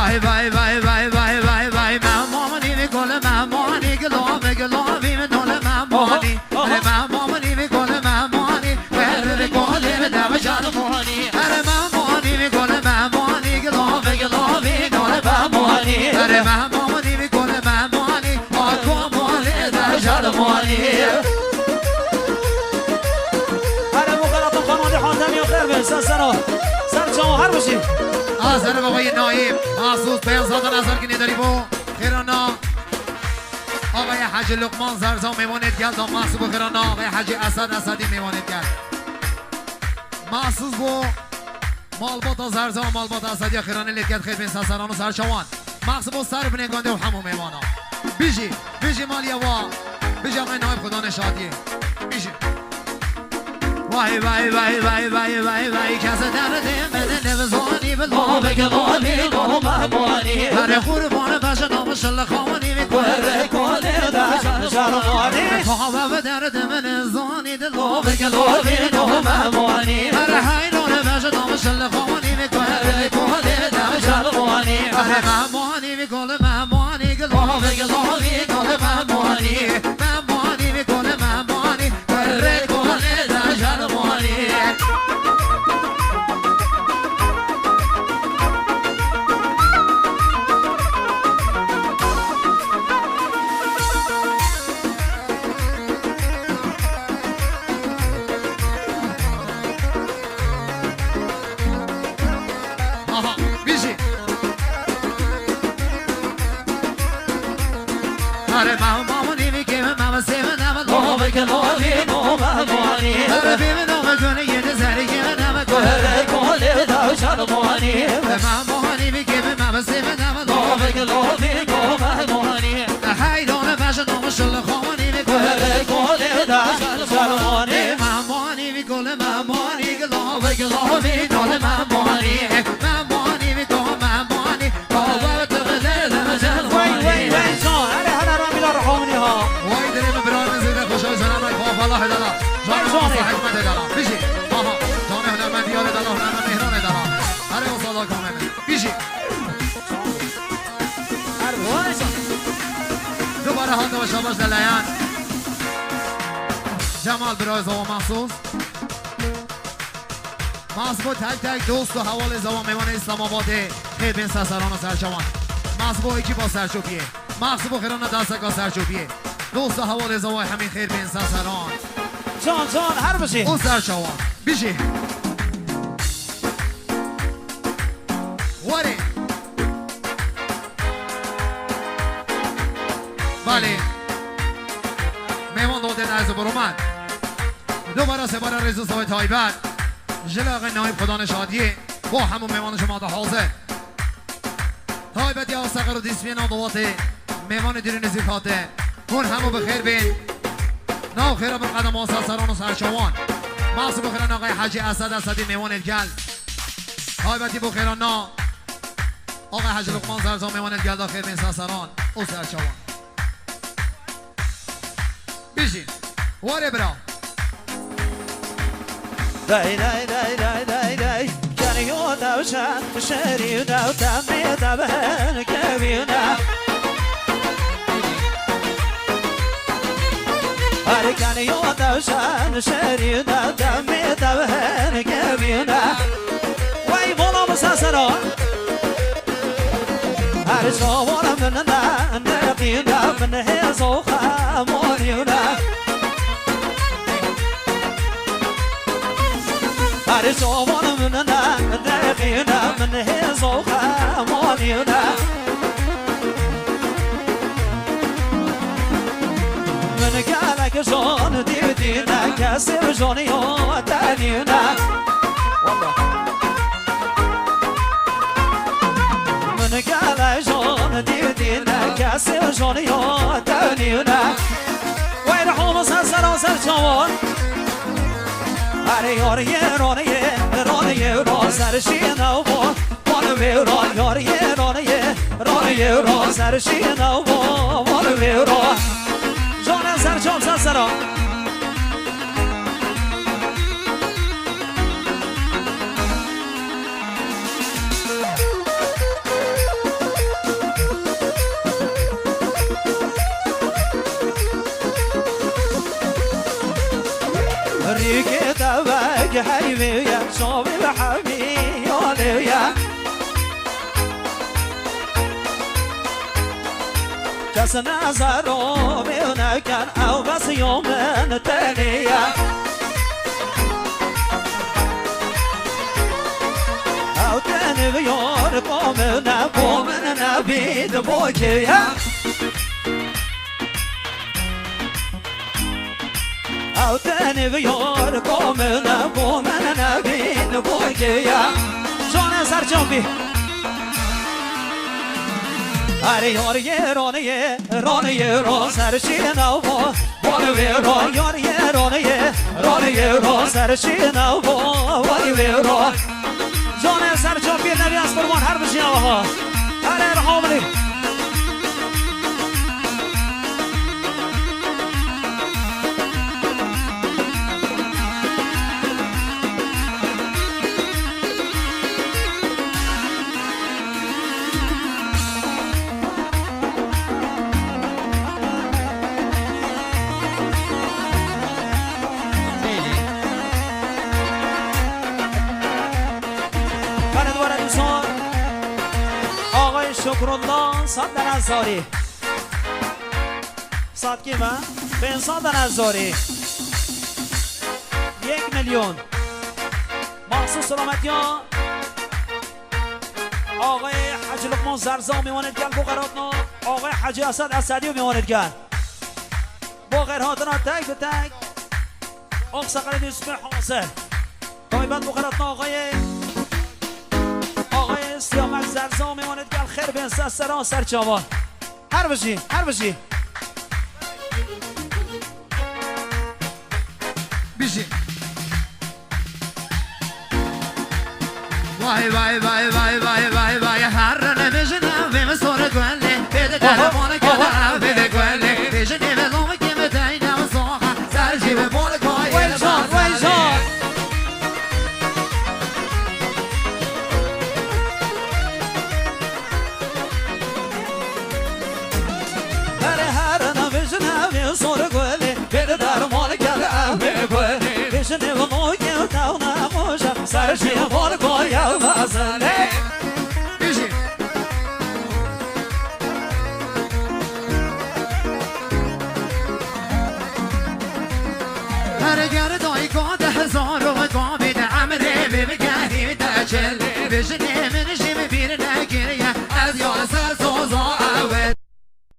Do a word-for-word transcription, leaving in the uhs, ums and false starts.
Vay, vay, vay, vay, vay, vay, vay, Memanî, vî gulê Memanî, gilove, gilovî, vî nolê Memanî. Oho, oho. Erê Memanî, vî gulê Memanî, werê gulê de şermonî. Erê Memanî, vî gulê Memanî, gilove, gilovî, nolê Memanî. Erê Memanî, vî gulê Memanî, a komolê de şermonî. Erê bu xelatın kanalî Hatem ya xêr be, ser sera. Ser çawa her bişî. A serê bavayê Naîb, Mahsus, pênc sed hezar kinê derî bo. Xêrana. Ağayê Hecî Luqman Zerza mêvanê gel da, Mahsûb û xêrana. Ağayê Hecî Esed Esedî mêvanê gel. Mahsus bo. Malbata Zerza, malbata Esediya xêranê lê ket xêr bên ser seran û ser çawan. Maxsib û ser binê gandê û hemû mêvana. Bijî, bijî maliye wa. Bijî axê Naîb Xudanê şadiyê. Bijî. Vay, vay, vay, vay, vay, vay, vay, kese derdê min nivzanî bi lobek lobî lobek bonî. Herê qurban beşe namişil xawanî bi kurê kolê de şermonî. Kahve bi derdê min zanî. Lobek lobî no Memanî. Her heyranê veje damişin li xawanî, vê kuherê kolê de şermonî. Her Memanî, vî gulê Memanî, gilove, gilove, gilove Memanî. Memanî, vî gulê Memanî, kuherê kolê de şermonî. Aha, bijî. Are ma ma ma ni mi ke ma ma se ma na ma lo ve ke lo ve no ma mo ni. Are be ma no ma gönü yedi zeri ke ma na ma gönü. Kole da şarmoni. Ma ma ni mi ke ma ma se ma na ma lo ve ke lo ve no ma mo ni. Hayran baş namışıl xawanî ve kole. Kole da şarmoni. Mamanî vî gulê Memanî, gilove, gilovî nolê Memanî. Memanî vî gulê Memanî, gava tu gilê de mecel. Vay, vay, vay, can. Erê, hene ramîla rehomnî ha. Vay, dilê min birayê min zêde xweş e, canê min, xwe Allah hedala. Canê min, canê. Masa hikmet hedala. Bijî. Aha. Canê hunermendiyarê dala, hunermend Mehranê dala. Erê, o sala kamê min. Bijî. Dubare hate ve şabaş deleyan. Cemal birayê zawa Mahsus. Mahsubo tek tek dost û hevalê zawa mêvanê Îslamabadê xêr bên ser seran û ser çawan. Mahsubo ekîpa Serçopiyê. Mahsubo xêrana desteka Serçopiyê. Dost û hevalê zawa hemî xêr bên ser seran. Can, can, her bijî. Û ser çawan. Bijî. Warê. Balê. Mêvan dodên ez û biroman. Dubare sebara rêz û savê taybet. Ji laxê Naîb Xudanê şadiyê. Bo hemû mêvanê ji ma de hazir. Taybet ya seqir û dîsmiyê nav dawatê. Mêvanê dîrî nêzîk hate. Hûn hemû bi xêr bên. Nav xêra bin qedema ser seran û ser çawan. Mahsib û xêran axayê Hecî Esed Esedî mêwanê gel. Taybetî bo xêran na. Axayê Hecî Luqman Zerza mêwanê gel da xêr bên ser seran û ser çawan. Bijî. Warê bira. Dey, dey, dey, dey, dey, dey. Keniyo dewşe, şerî dew, demê de ben kevîne. Her keniyo dewşe, şerî dew, demê de ben kevîne. Wey, mola misaseno. Her çawan min ne, neqîne, min hêzo xemonîne. Her çawan min ne, neqîne, min hêzo xemonîne. Min gelek jon dîtîne, kesê joniyo tenîne. Min gelek jon dîtîne, kesê joniyo tenîne. Wey rehom ser sera ser çawan. Erê yariyê roniyê, roniyê ro ser şîne bo. Van vêro yariyê roniyê, roniyê ro ser şîne bo. Van vêro. Jone ser çaw ser sera. Îkê devek heyvê ye, çavê ve hemî yalê ye. Kes nezero vê neken, ew bes yo min tenê ye. Ew tenê bi yar bo min e, bo min nebî di bo kê ye. Ew tenê bi yar bo min e, bo min nebîn bo kê ye. Canê ser can bî. Erê yar yê ronê yê, ronê yê ro ser şîne bo. Ronê wê ro, yar yê ronê yê, ronê yê ro ser şîne bo. Ronê wê ro. Canê ser can bî, nebî ez qurban her bijî awa. Erê erê hamilî. Xanê dwara dîsan. Ağay Şukrullah, sed dene zarî. Sed kî me? Pênc sed dene zarî. Yek milyon. Mahsus selametiya. Ağay Hacı Lokman Zerza û mêwanê digel bo xêr hatina. Ağay Hacı Esed Esedî û mêwanê digel. Bo xêr hatina tek bi tek. Oxseqelê Yusufê hazir. Taybet bo xêr hatina ağayê. Ağayê Siyamet Zerza û mêwanê digel xêr bên ser seran ser çavan. Her bijî, her bijî. Bijî. Vay, vay, vay, vay, vay, vay, vay, her ne bijine vê min sor gulê, bê de derman keda, bê de gulê, bijine ve zom ke me deyne soha, ser jî ve bol koyê. Vay can, vay can. Her, her ne bijine vê sor gulê, bê de derman keda, bê gulê, bijine ve mo ke tavna moja, ser jî bol koyê mezele. Bijî. Her ger dayka de hezar û gavê de emrê bê bi gerî de çil. Bijinê min jî min bîr nekiriye. Ez ya li ser